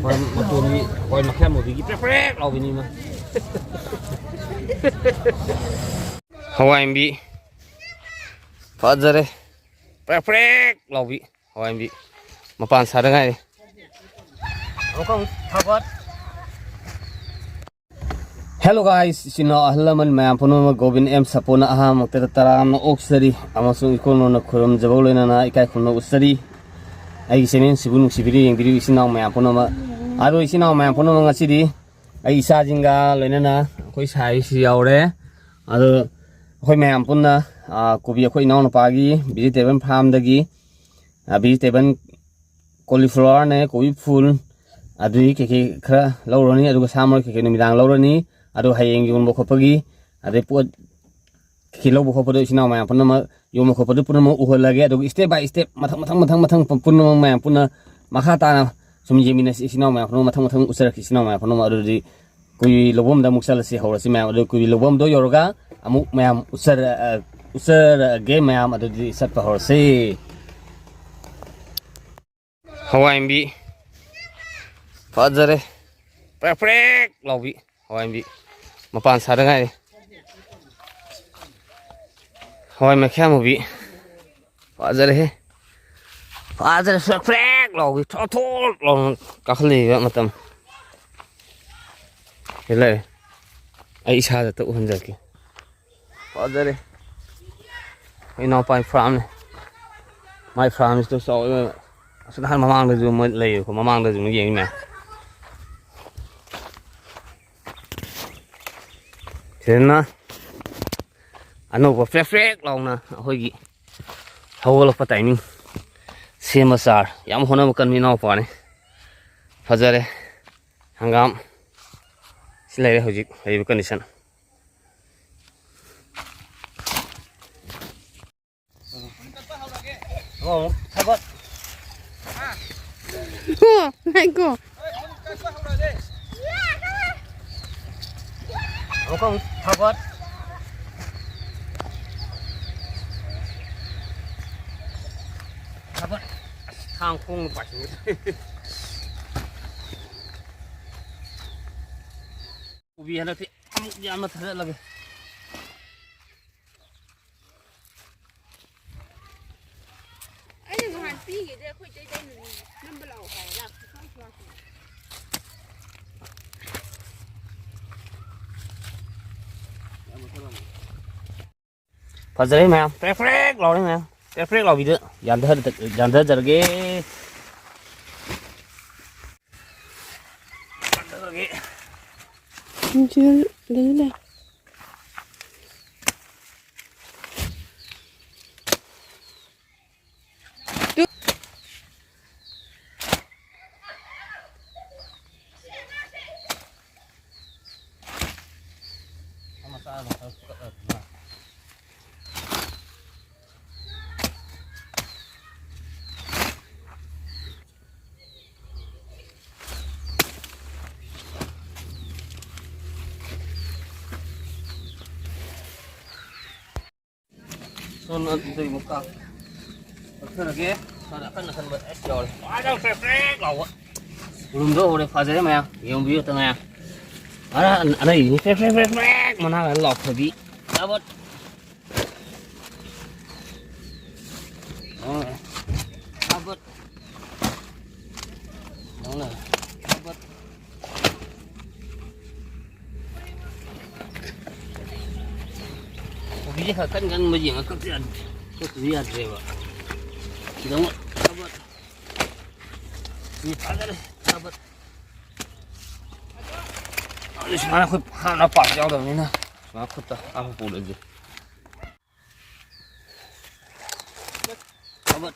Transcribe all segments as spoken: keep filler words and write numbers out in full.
ꯃꯇꯣꯟꯒꯤ ꯍꯋꯥꯏ ꯃꯈꯜ ꯑꯃꯨꯕꯤꯒꯤ ꯄ꯭ꯔꯦꯛ ꯄ꯭ꯔꯦꯛ ꯂꯥꯎꯕꯤꯅꯤ ꯏꯃꯥ꯫ ꯍꯋꯥꯏ ꯑꯃꯨꯕꯤ ꯐꯖꯔꯦ, ꯄ꯭ꯔꯦꯛ ꯄ꯭ꯔꯦꯛ ꯂꯥꯎꯕꯤ ꯍꯋꯥꯏ ꯑꯃꯨꯕꯤ ꯃꯄꯥꯟ ꯁꯥꯗ ꯉꯥꯏꯔꯤ꯫ ꯑꯃꯨꯛꯀ ꯑꯃꯨꯛ ꯊꯥꯕꯠ꯫ Hello guys, ꯏꯆꯤꯟ ꯏꯅꯥꯎ ꯑꯍꯜ ꯂꯃꯟ ꯃꯌꯥꯝ ꯄꯨꯝꯅꯃꯛ ꯒꯣꯕꯤꯟ ꯑꯦꯝ ꯁꯄꯣꯅ ꯑꯍꯥꯟꯕꯃꯛꯇꯗ ꯇꯔꯥꯝꯅ ꯑꯣꯛꯆꯔꯤ ꯑꯃꯁꯨꯡ ꯏꯀꯣꯟ ꯅꯣꯟꯅ ꯈꯨꯔꯨꯝꯖꯕ ꯂꯣꯏꯅꯅ ꯏꯀꯥꯏ ꯈꯨꯝꯅ ꯎꯠꯆꯔꯤ꯫ ꯑꯩꯒꯤ ꯆꯦꯅꯦꯜꯁꯤꯕꯨ ꯅꯨꯡꯁꯤꯕꯤꯗꯨꯅ ꯌꯦꯡꯕꯤꯔꯤꯕ ꯏꯆꯤꯟ ꯏꯅꯥꯎ ꯃꯌꯥꯝ ꯄꯨꯝꯅꯃꯛ, ꯑꯗꯣ ꯏꯆꯤꯟ ꯏꯅꯥꯎ ꯃꯌꯥꯝ ꯄꯨꯝꯅꯃꯛ ꯉꯁꯤꯗꯤ ꯑꯩ ꯏꯆꯥꯁꯤꯡꯒ ꯂꯣꯏꯅꯅ ꯑꯩꯈꯣꯏ ꯁꯥꯏꯁꯨ ꯌꯥꯎꯔꯦ꯫ ꯑꯗꯣ ꯑꯩꯈꯣꯏ ꯃꯌꯥꯝ ꯄꯨꯟꯅ, ꯑ, ꯀꯣꯕꯤ ꯑꯩꯈꯣꯏ ꯏꯅꯥꯎꯅꯨꯄꯥꯒꯤ vegetable farmꯗꯒꯤ, ꯑ, vegetable cauliflowerꯅꯦ, ꯀꯣꯕꯤ ꯐꯨꯜ, ꯑꯗꯨꯗꯒꯤ ꯀꯩꯀꯩ ꯈꯔ ꯂꯧꯔꯅꯤ, ꯑꯗꯨꯒ ꯁꯥ ꯃꯔꯣꯏ ꯀꯩꯀꯩ ꯅꯨꯃꯤꯗꯥꯡ ꯂꯧꯔꯅꯤ꯫ ꯑꯗꯨꯒ ꯍꯌꯦꯡ ꯌꯣꯟꯕ ꯈꯣꯠꯄꯒꯤ, ꯑꯗꯩ ꯄꯣꯠ ꯀꯩꯀꯩ ꯂꯧꯕ ꯈꯣꯠꯄꯗꯣ ꯏꯆꯤꯟ ꯏꯅꯥꯎ ꯃꯌꯥꯝ ꯄꯨꯝꯅꯃꯛ ꯌꯣꯟꯕ ꯈꯣꯠꯄꯗꯣ ꯄꯨꯝꯅꯃꯛ ꯎꯍꯜꯂꯒꯦ꯫ ꯑꯗꯨꯒ step by step, ꯃꯊꯪ ꯃꯊꯪ ꯃꯊꯪ ꯃꯊꯪ ꯄꯨꯝꯅꯃꯛ ꯃꯌꯥꯝ ꯄꯨꯟꯅ ꯃꯈꯥ ꯇꯥꯅ ꯁꯨꯝ ꯌꯦꯡꯃꯤꯟꯅꯁꯤ ꯏꯆꯤꯟ ꯏꯅꯥꯎ ꯃꯌꯥꯝ ꯄꯨꯝꯅꯃꯛ, ꯃꯊꯪ ꯃꯊꯪ ꯎꯠꯆꯔꯛꯀꯦ ꯏꯆꯤꯟ ꯏꯅꯥꯎ ꯃꯌꯥꯝ ꯄꯨꯝꯅꯃꯛ꯫ ꯑꯗꯨꯗꯤ ꯀꯣꯕꯤ ꯂꯧꯐꯝꯗ ꯑꯃꯨꯛ ꯆꯠꯂꯁꯤ, ꯍꯧꯔꯁꯤ ꯃꯌꯥꯝ꯫ ꯑꯗꯨ ꯀꯣꯕꯤ ꯂꯧꯐꯝꯗꯣ ꯌꯧꯔꯒ ꯑꯃꯨꯛ ꯃꯌꯥꯝ ꯎꯠꯆꯔ-, ꯑ, ꯎꯠꯆꯔꯛꯑꯒꯦ ꯃꯌꯥꯝ꯫ ꯑꯗꯨꯗꯤ ꯆꯠꯄ ꯍꯧꯔꯁꯤ꯫ ꯍꯋꯥꯏ ꯑꯃꯨꯕꯤ ꯐꯖꯔꯦ, ꯄ꯭ꯔꯦꯛ ꯄ꯭ꯔꯦꯛ ꯂꯥꯎꯕꯤ ꯍꯋꯥꯏ ꯑꯃꯨꯕꯤ ꯃꯄꯥꯟ ꯁꯥꯗ ꯉꯥꯏꯔꯤ꯫ ꯍꯋꯥꯏ ꯃꯈꯥ ꯑꯃꯨꯕꯤ ꯐꯖꯔꯦꯍꯦ, ꯐꯖꯔꯦ, ꯄ꯭ꯔꯦꯛ ꯄ꯭ꯔꯦꯛ ꯂꯥꯎꯕꯤ, ꯊꯣꯠ ꯊꯣꯠ ꯂꯥꯎꯅ ꯀꯥꯈꯠꯂꯛꯏꯕ ꯃꯇꯝ꯫ ꯁꯤ ꯂꯩꯔꯦ, ꯑꯩ ꯏꯁꯥꯗ ꯎꯍꯟꯖꯔꯛꯀꯦ꯫ ꯐꯖꯔꯦ꯫ ꯑꯩ ꯏꯅꯥꯎꯄꯥꯒꯤ farmꯅꯦ꯫ ꯃꯥꯏ farmꯁꯤꯗ ꯆꯥꯎꯋꯦ꯫ ꯑꯁ, ꯅꯍꯥꯟ ꯃꯃꯥꯡꯗꯁꯨ ꯃꯣꯏ ꯂꯩꯌꯦꯀꯣ, ꯃꯃꯥꯡꯗꯁꯨ ꯃꯣꯏ ꯌꯦꯡꯉꯤ ꯃꯌꯥꯝ꯫ ꯁꯤꯗꯅ ꯑꯅꯧꯕ ꯄ꯭ꯔꯦꯛ ꯄ꯭ꯔꯦꯛ ꯂꯥꯎꯅ ꯑꯩꯈꯣꯏꯒꯤ ꯍꯧꯒꯠꯂꯛꯄ timing꯫ ꯁꯦꯝꯕ ꯆꯥꯔ꯫ ꯌꯥꯝ ꯍꯣꯠꯅꯕ ꯀꯟꯕ ꯏꯅꯥꯎꯄꯥꯅꯤ꯫ ꯐꯖꯔꯦ꯫ ꯍꯪꯒꯥꯝ ꯁꯤ ꯂꯩꯔꯦ ꯍꯧꯖꯤꯛ ꯂꯩꯔꯤꯕ condition꯫ ꯑꯣ, ꯉꯥꯏꯈꯣ꯫ ꯑꯃꯨꯛꯀ ꯑꯃꯨꯛ ꯊꯥꯕꯠ꯫ ꯊꯥꯕꯠ꯫ ꯑꯁ, ꯊꯥꯡ ꯈꯣꯡꯅ ꯄꯥꯏꯁꯤꯟꯒꯦ꯫ ꯀꯣꯕꯤ ꯍꯟꯗꯛꯇꯤ ꯑꯃꯨꯛ ꯌꯥꯝꯅ ꯊꯥꯗꯠꯂꯒꯦ꯫ ꯑꯩꯅ ꯅꯍꯥꯟ ꯄꯤꯈꯤꯗꯦ ꯑꯩꯈꯣꯏ ꯏꯇꯩꯗꯩꯅ ꯅꯝꯕ ꯂꯥꯛꯑꯣ ꯍꯥꯏ, ꯂꯥꯛꯇꯦ, ꯁꯨꯡꯂꯥꯛꯁꯨ ꯂꯥꯛꯇꯦ꯫ ꯐꯖꯔꯦ ꯃꯌꯥꯝ, ꯄ꯭ꯔꯦꯛ ꯄ꯭ꯔꯦꯛ ꯂꯥꯎꯔꯦ ꯃꯌꯥꯝ, ꯄ꯭ꯔꯦꯛ ꯄ꯭ꯔꯦꯛ ꯂꯥꯎꯕꯤꯗ ꯌꯥꯟꯊꯔ-, ꯌꯥꯟꯊꯖꯔꯒꯦ꯫ ꯌꯥꯟꯊꯔꯒꯦ꯫ ꯂꯩ, ꯂꯩ꯫ ꯁꯣꯝꯅ ꯑꯗꯨꯗꯩ ꯑꯃꯨꯛ ꯀꯥ-, ꯀꯛꯊꯔꯒꯦ꯫ ꯁ꯭ꯋꯥꯏꯗ ꯑꯀꯟ ꯑꯀꯟꯕ ꯑꯁ ꯌꯥꯎꯔꯦ꯫ ꯐꯖꯅ ꯄ꯭ꯔꯦꯛ ꯄ꯭ꯔꯦꯛ ꯂꯥꯎꯕ꯫ ꯎꯔꯨꯝꯗ ꯍꯧꯔꯦ꯫ ꯐꯖꯔꯦ ꯃꯌꯥꯝ꯫ ꯌꯦꯡꯕꯤꯌꯨ ꯑꯇ ꯃꯌꯥꯝ꯫ ꯑꯔꯥ-, ꯑꯅꯩꯕꯤꯅꯤ꯫ ꯄ꯭ꯔꯦꯛ ꯄ꯭ꯔꯦꯛ ꯄ꯭ꯔꯦꯛ ꯄ꯭ꯔꯦꯛ ꯃꯅꯥꯒ ꯂꯥꯎꯊꯕꯤ꯫ ꯆꯥꯕꯠ꯫ ꯆꯥꯕꯠ꯫ ꯆꯥꯕꯠ꯫ ꯀꯣꯕꯤꯁꯦ ꯈꯔ ꯀꯟ ꯀꯟꯕ ꯌꯦꯡꯉ ꯀꯛꯇ ꯌꯥꯗꯦ꯫ ꯀꯛꯇꯗꯤ ꯌꯥꯗ꯭ꯔꯦꯕ꯫ ꯁꯤꯗ ꯑꯃꯨꯛ ꯊꯕꯛ꯫ ꯁꯤ ꯐꯖꯔꯦ꯫ ꯊꯕꯛ꯫ ꯑꯗꯨ ꯁꯨꯃꯥꯏꯅ ꯑꯩꯈꯣꯏ ꯍꯥꯞꯅ ꯄꯥꯛ ꯌꯥꯎꯗꯕꯅꯤꯅ ꯁꯨꯃꯥꯏꯅ ꯈꯨꯠꯇ ꯍꯥꯞꯄ ꯄꯨꯔꯁꯦ꯫ ꯊꯕꯛ꯫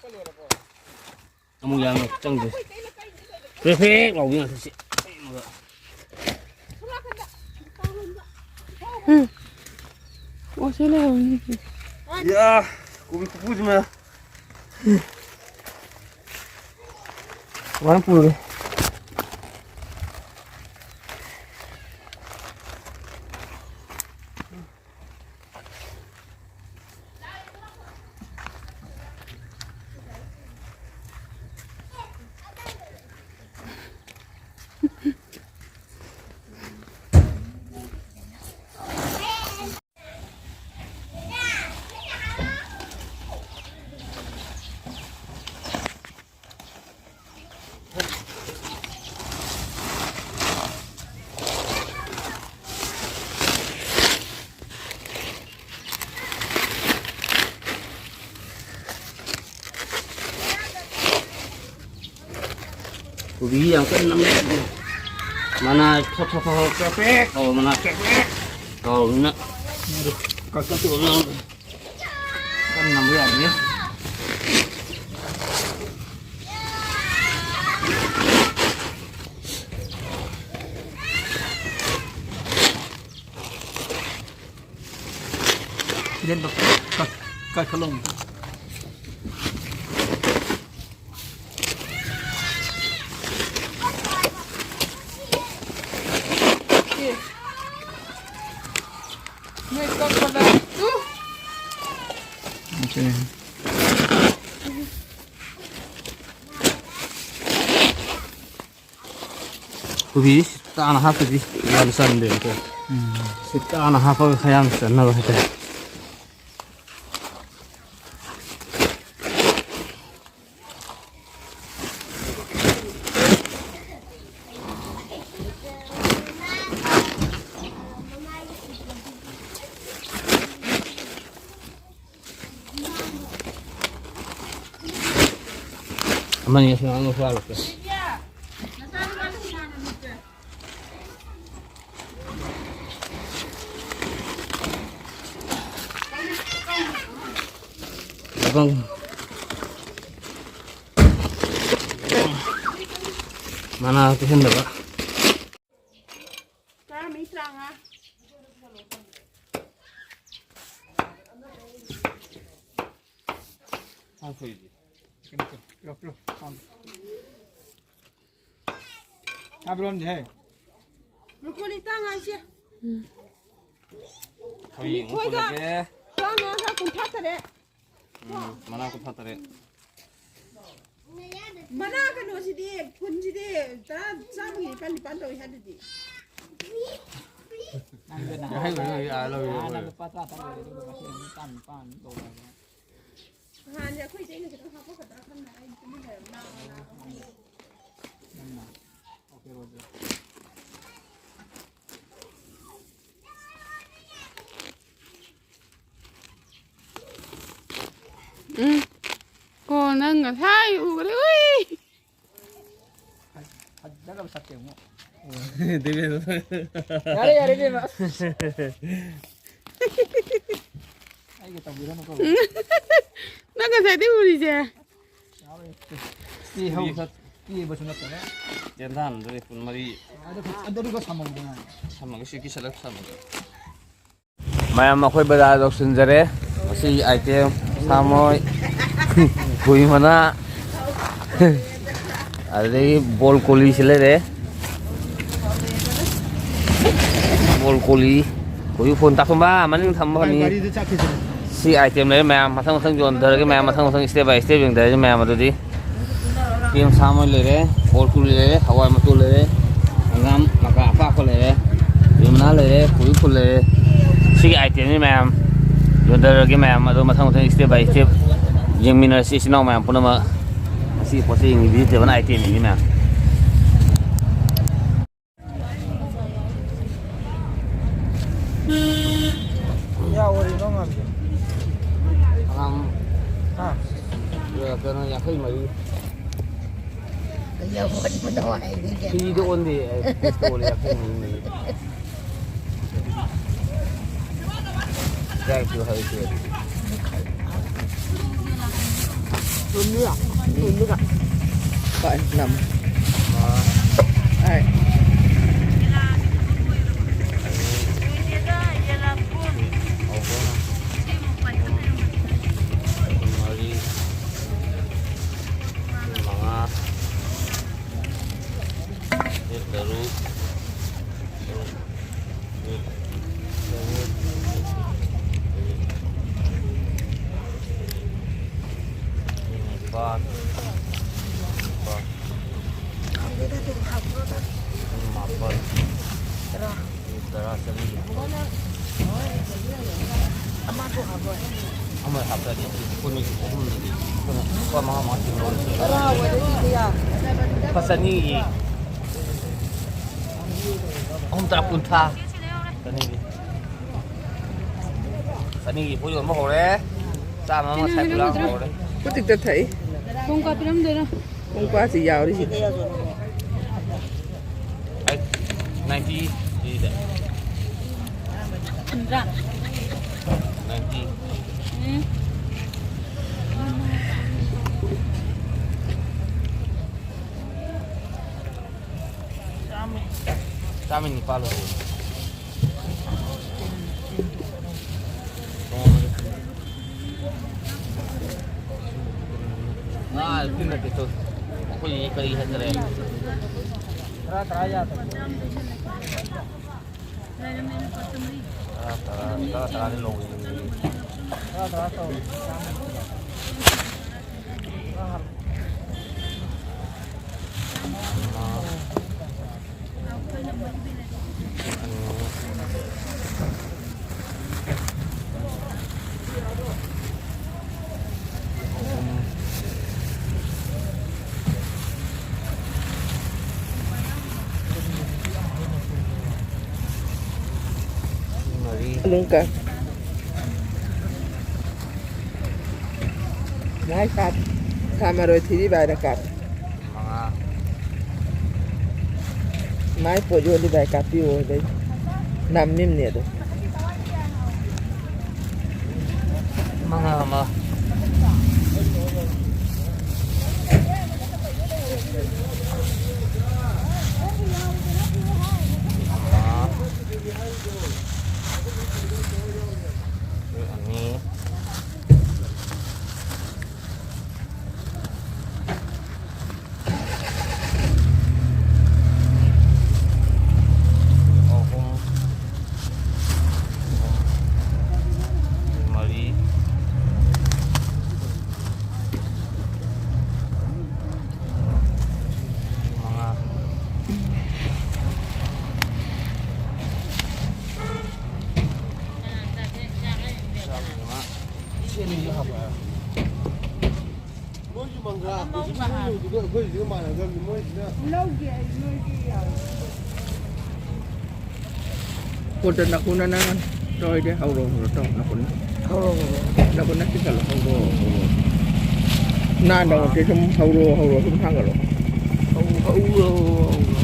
ꯑꯃꯨꯛ ꯌꯥꯝꯅ ꯆꯪꯗꯦ꯫ ꯐ꯭ꯔꯦꯛ ꯐ꯭ꯔꯦꯛ ꯂꯥꯎꯕꯤ ꯉꯥꯛꯇ ꯁꯤ꯫ ꯎꯝ꯫ ꯑꯣ, ꯁꯤ ꯂꯩꯍꯧꯔꯤꯅꯦ꯫ ꯌꯥ, ꯀꯣꯕꯤ ꯈꯨꯄꯨꯁꯤꯃ꯫ ꯀꯃꯥꯏꯅ ꯄꯨꯔꯒꯦ? ꯀꯣꯕꯤ ꯌꯥꯝ ꯀꯟꯅ ꯅꯝꯕ ꯌꯥꯗꯦ꯫ ꯃꯅꯥ ꯊꯣꯠ ꯊꯣꯠ ꯊꯣꯠ ꯄ꯭ꯔꯦꯛ ꯄ꯭ꯔꯦꯛ ꯇꯧꯕ, ꯃꯅꯥ ꯄ꯭ꯔꯦꯛ ꯄ꯭ꯔꯦꯛ ꯇꯧꯕꯅꯤꯅ ꯀꯛꯊꯠꯇꯣꯛꯑꯣ꯫ ꯀꯟꯅ ꯅꯝꯕ ꯌꯥꯗꯦ꯫ ꯁꯤꯗ ꯀꯛ-, ꯀꯛ-, ꯀꯛꯊꯠꯂꯣ꯫ ꯑꯦ꯫ ꯅꯣꯏ ꯀꯛꯄꯗ ꯇꯨ꯫ ꯑꯣꯀꯦ꯫ ꯀꯣꯕꯤ ꯇꯥꯅ ꯍꯥꯞꯄꯗꯤ ꯌꯥꯝ ꯆꯟꯗꯦꯕꯀꯣ꯫ ꯎꯝ꯫ ꯁꯤ ꯇꯥꯅ ꯍꯥꯞꯄꯒ ꯈꯔ ꯌꯥꯝ ꯆꯟꯅꯕ ꯍꯥꯏꯇꯥꯔꯦ꯫ ꯑꯃꯅꯤ ꯑꯁꯤ ꯑꯉꯥꯡ ꯃꯆꯥ ꯂꯧꯁꯦ꯫ ꯂꯕꯪ꯫ ꯃꯅꯥ ꯇꯩꯁꯟꯗꯕ꯫ ꯇꯔꯥꯃꯔꯤ, ꯇꯔꯥꯃꯉꯥ꯫ ꯇꯥꯕ꯭ꯔꯣ, ꯅꯦꯍꯦ? ꯕ꯭ꯔꯣꯀꯣꯂꯤ ꯇꯔꯥꯃꯉꯥ ꯏꯆꯦ꯫ ꯎꯝ꯫ ꯍꯌꯦꯡ ꯑꯃꯨꯛ ꯅꯤꯊꯣꯏꯒ ꯄꯨꯜꯂꯒꯦ꯫ ꯇꯔꯥꯃꯉꯥꯒ ꯀꯨꯟꯊ꯭ꯔꯥ ꯇꯔꯦꯠ꯫ ꯎꯝ, ꯃꯅꯥ ꯀꯨꯟꯊ꯭ꯔꯥ ꯇꯔꯦꯠ꯫ ꯃꯅꯥ ꯀꯩꯅꯣꯁꯤꯗꯤ, ꯀꯨꯟꯁꯤꯗꯤ ꯇꯔꯥ, ꯆꯥꯝꯃꯒꯤ ꯅꯤꯄꯥꯟ ꯅꯤꯄꯥꯟ ꯇꯧꯏ ꯍꯥꯏꯗꯨꯗꯤ꯫ ꯅꯪꯗꯨꯅ ꯌꯥꯏ, ꯌꯥꯏ, ꯌꯥꯏ, ꯂꯧ, ꯂꯧ, ꯅꯍꯥꯟꯅ ꯂꯧ꯫ ꯂꯨꯄꯥ ꯇꯔꯥ ꯇꯔꯥ ꯂꯩꯔꯦ, ꯑꯗꯨꯒ ꯉꯁꯤ ꯑꯃꯨꯛ ꯆꯥꯝ ꯅꯤꯄꯥꯟ ꯑꯃꯨꯛ ꯇꯧꯔꯦ꯫ ꯅꯍꯥꯟꯗꯤ ꯑꯩꯈꯣꯏ ꯏꯇꯩꯅ ꯈꯤꯇꯪ ꯍꯥꯞꯄꯛꯀꯗ꯭ꯔꯥ ꯈꯟꯕ, ꯑꯩ ꯇꯨꯃꯤꯟ ꯂꯩꯔꯝ ꯂꯥꯡꯉ ꯂꯥꯡꯉ꯫ ꯅꯪꯅ? ꯑꯣꯀꯦ, ꯔꯣꯖꯦ꯫ ꯎꯝ꯫ ꯀꯣ ꯅꯪ ꯉꯁꯥꯏ ꯎꯈ꯭ꯔꯦ꯫ ꯎꯏ! ꯐꯖꯈ꯭ꯔꯕ ꯁꯛꯁꯦ ꯑꯃꯨꯛ꯫ ꯗꯦꯕꯦꯟꯗ꯭ꯔ꯫ ꯌꯥꯔꯦ, ꯌꯥꯔꯦ, ꯏꯕꯦꯝꯃ꯫ ꯑꯩꯒ ꯇꯧꯕꯤꯔꯅꯨꯀꯣ꯫ ꯅꯪ ꯉꯁꯥꯏꯗꯩ ꯎꯔꯤꯁꯦ꯫ ꯌꯥꯔꯦ꯫ ꯀꯦ ꯍꯧ-, ꯀꯦꯕꯁꯨ ꯅꯠꯇꯅ꯫ ꯆꯦꯟꯊꯥꯅꯗ꯭ꯔꯦ ꯄꯨꯡ ꯃꯔꯤ꯫ ꯑꯗꯨ, ꯑꯗꯨꯒ ꯁꯝꯃꯧꯗꯅ꯫ ꯁꯝꯃꯒ ꯁꯤ ꯀꯤꯁꯜꯂꯒ ꯁꯝꯃꯒ꯫ ꯃꯌꯥꯝ ꯑꯩꯈꯣꯏ ꯕꯖꯥꯔ ꯌꯧꯁꯤꯟꯖꯔꯦ꯫ ꯉꯁꯤꯒꯤ item ꯁꯥꯃꯣꯏ, ꯈꯣꯏ ꯃꯅꯥ, ꯑꯗꯨꯗꯒꯤ ꯕꯣꯜ ꯀꯣꯂꯤꯁꯤ ꯂꯩꯔꯦ꯫ ꯕꯣꯜ ꯀꯣꯂꯤ, ꯈꯣꯏ ꯐꯣꯟ ꯇꯥꯊꯣꯛꯕ ꯃꯅꯤꯡ ꯊꯝꯕ ꯐꯅꯤ꯫ ꯒꯥꯔꯤꯗ ꯆꯠꯈꯤꯁꯦ꯫ ꯁꯤ item ꯂꯩꯔꯦ ꯃꯌꯥꯝ, ꯃꯊꯪ ꯃꯊꯪ ꯌꯣꯟꯊꯔꯒꯦ ꯃꯌꯥꯝ, ꯃꯊꯪ ꯃꯊꯪ step by step ꯌꯦꯡꯊꯔꯁꯤ ꯃꯌꯥꯝ ꯑꯗꯨꯗꯤ꯫ ꯀꯦꯝ ꯁꯥꯃꯣꯏ ꯂꯩꯔꯦ, ꯀꯣꯔꯀꯨ ꯂꯩꯔꯦ, ꯍꯋꯥꯏ ꯃꯇꯣꯟ ꯂꯩꯔꯦ, ꯍꯪꯒꯥꯝ ꯃꯀꯥ ꯑꯄꯥꯛꯄ ꯂꯩꯔꯦ, ꯌꯨꯝꯅꯥ ꯂꯩꯔꯦ, ꯀꯣꯕꯤ ꯐꯨꯜ ꯂꯩꯔꯦ꯫ ꯁꯤꯒꯤ item ꯅꯤ ꯃꯌꯥꯝ, ꯌꯣꯟꯊꯔꯒꯦ ꯃꯌꯥꯝ, ꯑꯗꯣ ꯃꯊꯪ ꯃꯊꯪ step by step ꯌꯦꯡꯃꯤꯟꯅꯔꯁꯤ ꯏꯆꯤꯟ ꯏꯅꯥꯎ ꯃꯌꯥꯝ ꯄꯨꯝꯅꯃꯛ꯫ ꯉꯁꯤ ꯄꯣꯠ ꯆꯩ ꯌꯦꯡꯕꯤꯕꯁꯤ ꯇꯦꯕꯜ item ꯅꯤ ꯃꯌꯥꯝ꯫ ꯌꯥꯎꯔꯤꯅꯣ ꯉꯝꯗꯦ꯫ ꯍꯪꯒꯥꯝ ꯍꯥ? ꯀꯩꯅꯣ ꯌꯥꯡꯈꯩ ꯃꯔꯤ꯫ ꯌꯥꯎꯍꯟꯕꯗꯣ ꯍꯥꯏꯅꯤꯡꯉꯦ꯫ ꯐ꯭ꯔꯤꯗ ꯑꯣꯟꯗꯦ, ꯑꯦ, ꯐ꯭ꯔꯤꯗ ꯑꯣꯜꯂꯦ, ꯌꯥꯡꯈꯩ ꯃꯔꯤ ꯃꯔꯤ꯫ ꯀꯌꯥ ꯀꯤꯂꯣ ꯍꯥꯏꯔꯛꯀꯦ? ꯊꯨꯝꯃꯤꯔꯣ? ꯊꯨꯝꯃꯤꯔꯣ? ꯍꯣꯏ, ꯅꯝ꯫ ꯑꯃ꯫ ꯍꯣꯏ꯫ ꯑꯅꯤ꯫ ꯑꯍꯨꯝ꯫ ꯃꯔꯤ꯫ ꯃꯉꯥ꯫ ꯇꯔꯨꯛ꯫ ꯅꯤꯄꯥꯜ, ꯃꯥꯄꯜ, ꯃꯥꯄꯜ, ꯇꯔꯥ, ꯆꯅꯤ꯫ ꯑꯃ ꯍꯥꯞꯇ꯭ꯔꯗꯤ ꯀꯨꯟ ꯑꯍꯨꯝꯗꯗꯤ ꯂꯨꯄꯥ ꯃꯉꯥ ꯃꯉꯥ ꯇꯤꯡ ꯂꯧꯔꯦ꯫ ꯂꯨꯄꯥ ꯆꯅꯤꯒꯤ ꯑꯍꯨꯝ ꯇꯔꯥ ꯀꯨꯟꯊ꯭ꯔꯥ꯫ ꯆꯅꯤꯒꯤ꯫ ꯆꯅꯤꯒꯤ ꯄꯣꯠ ꯌꯣꯟꯕ ꯍꯧꯔꯦ꯫ ꯆꯥꯝꯃ ꯑꯃ ꯁꯥꯏ ꯄꯨꯂꯥ ꯍꯧꯔꯦ꯫ ꯄꯨꯇꯤꯛꯇ ꯊꯛꯏ꯫ ꯀꯣꯡꯀꯥ ꯄꯤꯔꯝꯗꯣꯏꯔꯣ? ꯀꯣꯡꯀꯥꯁꯤ ꯌꯥꯎꯔꯤꯁꯤꯗꯤ꯫ ꯅꯥꯏꯟꯇꯤ ꯁꯤꯗ꯫ ꯍꯨꯝꯗ꯭ꯔꯥ꯫ ꯅꯥꯏꯟꯇꯤ꯫ ꯎꯝ꯫ ꯆꯥꯝꯃ ꯅꯤꯄꯥꯜ ꯑꯣꯏ꯫ ꯉꯥ ꯄꯤꯃꯠꯇꯦ ꯇꯧ꯫ ꯑꯩꯈꯣꯏ ꯀꯔꯤ ꯍꯥꯏꯇꯥꯔꯦ? ꯇꯔꯥ, ꯇꯔꯥ ꯌꯥꯗꯕ꯫ ꯇꯔꯥ, ꯇꯔꯥ, ꯇꯔꯥ, ꯇꯔꯥꯗꯤ ꯂꯧꯒꯦ꯫ ꯇꯔꯥ, ꯇꯔꯥ ꯇꯧ꯫ ꯃꯔꯤ꯫ ꯂꯨꯡꯀ꯫ ꯃꯥꯏ ꯁꯥꯠ꯫ ꯁꯥ ꯃꯔꯣꯏ ꯊꯤꯔꯤ ꯚꯥꯏꯗ ꯀꯥꯞ꯫ ꯃꯉꯥ꯫ ꯃꯥꯏ ꯄꯣꯠ ꯌꯣꯜꯂꯤ ꯚꯥꯏ ꯀꯥꯞꯄꯤꯌꯣ ꯑꯗꯩ꯫ ꯅꯝꯃꯤꯝꯅꯦ ꯑꯗꯣ꯫ ꯃꯉꯥ ꯑꯃ꯫ ꯑꯃ꯫ ꯑꯅꯤ꯫ ꯑꯍꯨꯝ꯫ ꯃꯔꯤ꯫ ꯃꯉꯥ꯫ ꯆꯥꯝꯃꯉꯥ꯫ ꯁꯤ ꯑꯅꯤꯁꯤ ꯍꯥꯞꯄꯛꯑꯣ꯫ ꯃꯣꯏꯁꯨ ꯃꯪꯒ꯭ꯔꯥ, ꯍꯧꯖꯤꯛꯀꯤ ꯃꯣꯏ ꯌꯣꯜꯂꯤꯗꯣ ꯑꯩꯈꯣꯏꯁꯤꯒ ꯃꯥꯟꯅꯗꯕꯅꯤ, ꯃꯣꯏꯁꯤꯅ ꯂꯧꯒꯦ ꯑꯩ ꯅꯣꯏꯒꯤ ꯌꯥꯎꯔꯦ꯫ ꯄꯣꯠꯇ ꯅꯈꯨꯠꯅ ꯅꯪ ꯇꯧꯔꯤꯗꯤ ꯍꯧꯔꯣ, ꯍꯧꯔꯣ, ꯇꯧ, ꯅꯈꯨꯠꯅ꯫ ꯍꯧꯔꯣ, ꯍꯧꯔꯣ꯫ ꯅꯈꯨꯠꯅ ꯆꯤꯡꯈꯠꯂꯣ, ꯍꯧꯔꯣ, ꯍꯧꯔꯣ꯫ ꯅꯥꯟꯅ ꯑꯣꯠꯇꯦ, ꯁꯨꯝ ꯍꯧꯔꯣ, ꯍꯧꯔꯣ, ꯁꯨꯝ ꯊꯥꯡꯒꯠꯂꯣ꯫ ꯍꯧ-, ꯍꯧꯔꯣ, ꯍꯧꯔꯣ, ꯍꯧꯔꯣ꯫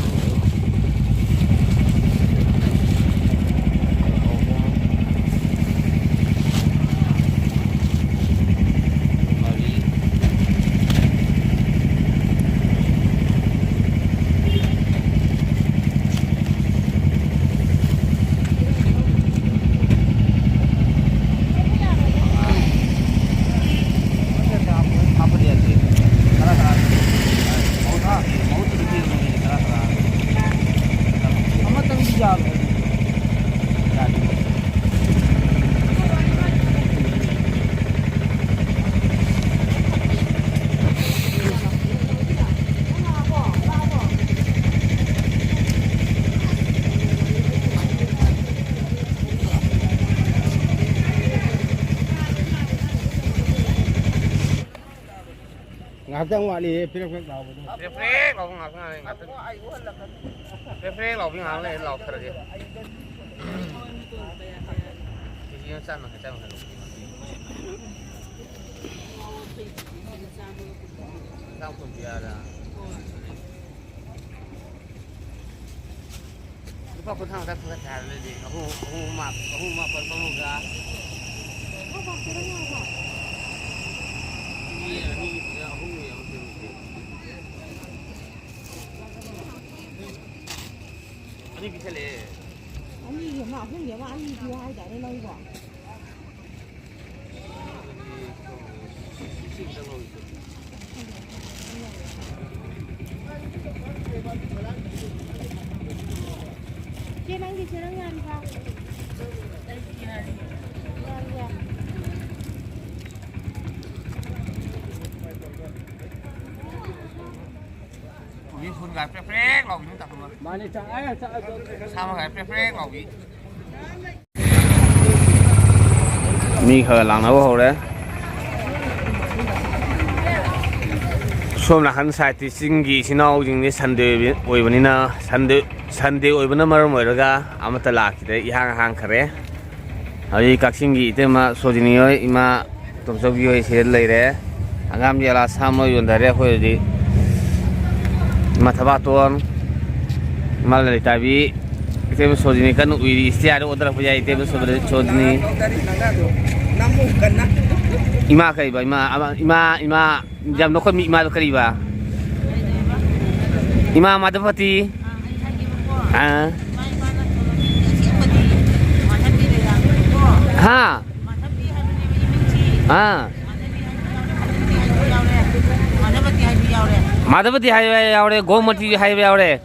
ꯉꯥꯏꯍꯥꯛꯇꯪ ꯋꯥꯠꯂꯤꯌꯦ, ꯄ꯭ꯔꯦꯛ ꯄ꯭ꯔꯦꯛ ꯂꯥꯎꯕꯗꯣ꯫ ꯄ꯭ꯔꯦꯛ ꯄ꯭ꯔꯦꯛ ꯂꯥꯎꯕ ꯉꯥꯏꯍꯥꯛꯇꯪ ꯉꯥꯏ, ꯉꯥꯏꯍꯥꯛꯇꯪ꯫ ꯄ꯭ꯔꯦꯛ ꯄ꯭ꯔꯦꯛ ꯂꯥꯎꯕꯤ ꯉꯥꯏꯍꯥꯛ ꯂꯩꯔ ꯂꯥꯎꯊꯔꯒꯦ꯫ ꯀꯦ ꯖꯤ ꯑꯃ ꯆꯥꯝꯃ ꯌꯥꯡꯈꯩ, ꯆꯥꯝꯃ ꯌꯥꯡꯈꯩ ꯂꯧꯕꯤꯌꯣ꯫ ꯆꯥꯝ ꯀꯨꯟ ꯄꯤꯔꯛꯑꯗ꯫ ꯂꯨꯄꯥ ꯀꯨꯟꯊ꯭ꯔꯥ ꯈꯛꯇ ꯊꯥꯡꯒꯠꯀꯦ ꯍꯥꯏꯕ ꯅꯣꯏꯗꯤ꯫ ꯑꯍꯨꯝ, ꯑꯍꯨꯝ ꯑꯃ, ꯑꯍꯨꯝ ꯑꯃ ꯄꯣꯠ ꯑꯃꯒ꯫ ꯃꯤ ꯑꯅꯤ, ꯑꯍꯨꯝ ꯌꯦꯡꯉꯣ꯫ ꯑꯅꯤ ꯄꯤꯁꯜꯂꯛꯑꯦ꯫ ꯑꯅꯤꯒꯤ ꯑꯃ, ꯑꯍꯨꯝꯒꯤ ꯑꯃ, ꯑꯅꯤ ꯄꯤꯌꯨ ꯍꯥꯏꯗꯥꯏꯅꯦ ꯅꯪꯕꯣ? ꯏꯆꯦ, ꯅꯪꯒꯤ ꯆꯦꯔꯪ ꯌꯥꯔꯤꯕ? ꯌꯥꯔꯤ, ꯌꯥꯔꯤ꯫ ꯀꯣꯕꯤ ꯐꯨꯜꯒ ꯄ꯭ꯔꯦꯛ ꯄ꯭ꯔꯦꯛ ꯂꯥꯎꯕꯤ ꯑꯃ ꯇꯥꯛꯄꯤꯌꯨ꯫ ꯃꯥꯅꯦ, ꯆꯥꯛ-, ꯑꯦ, ꯆꯥꯛ-, ꯁꯥ ꯃꯔꯣꯏꯒ ꯄ꯭ꯔꯦꯛ ꯄ꯭ꯔꯦꯛ ꯂꯥꯎꯕꯤ꯫ ꯃꯤ ꯈꯔ ꯂꯥꯛꯅꯕ ꯍꯧꯔꯦ꯫ ꯁꯣꯝ ꯅꯥꯀꯟ ꯁꯥꯏꯠꯇꯤ ꯆꯤꯡꯒꯤ ꯏꯆꯤꯟ ꯏꯅꯥꯎꯁꯤꯡꯗꯤ ꯁꯟꯗꯦ ꯑꯣꯏꯕꯅꯤꯅ, ꯁꯟꯗꯦ, ꯁꯟꯗꯦ ꯑꯣꯏꯕꯅ ꯃꯔꯝ ꯑꯣꯏꯔꯒ ꯑꯃꯠꯇ ꯂꯥꯛꯈꯤꯗ꯭ꯔꯦ, ꯏꯍꯥꯡ ꯍꯥꯡꯈꯔꯦ꯫ ꯍꯧꯖꯤꯛ ꯀꯛꯆꯤꯡꯒꯤ ꯏꯇꯩꯃ ꯁꯣꯖꯤꯅꯤ ꯍꯣꯏ, ꯏꯃꯥ ꯇꯣꯝꯆꯧꯕꯤ ꯍꯣꯏ ꯁꯤꯗ ꯂꯩꯔꯦ꯫ ꯍꯪꯒꯥꯝ ꯌꯦꯂꯥ ꯁꯥ ꯃꯔꯣꯏ ꯌꯣꯟꯊꯔꯦ ꯑꯩꯈꯣꯏ ꯍꯧꯖꯤꯛ꯫ ꯏꯃꯥ ꯊꯕꯥꯇꯣꯟ, ꯏꯃꯥ ꯂꯂꯤꯇꯥꯕꯤ, ꯏꯇꯩꯃ ꯁꯣꯖꯤꯅꯤ ꯀꯟꯅ ꯎꯏꯔꯤ꯫ ꯏꯁꯇꯤꯌꯥꯔꯗ ꯑꯣꯟꯊꯔꯛꯄ ꯌꯥꯏ, ꯏꯇꯩꯃ ꯁꯣꯖꯤꯅꯤ꯫ ꯏꯃꯥ ꯀꯩꯕ? ꯏꯃꯥ, ꯑꯃ, ꯏꯃꯥ, ꯏꯃꯥ, ꯌꯥꯝ ꯅꯈꯣꯏ ꯃꯤ ꯏꯃꯥꯗꯣ ꯀꯔꯤꯕ? ꯏꯃꯥ ꯃꯥꯙꯕꯄꯇꯤ꯫ ꯑꯥ꯫ ꯍꯥ? ꯑꯥ꯫ ꯃꯥꯙꯕꯄꯇꯤ ꯍꯥꯏꯕ ꯌꯥꯎꯔꯦ, ꯒꯣꯃꯇꯤ ꯍꯥꯏꯕ ꯌꯥꯎꯔꯦ,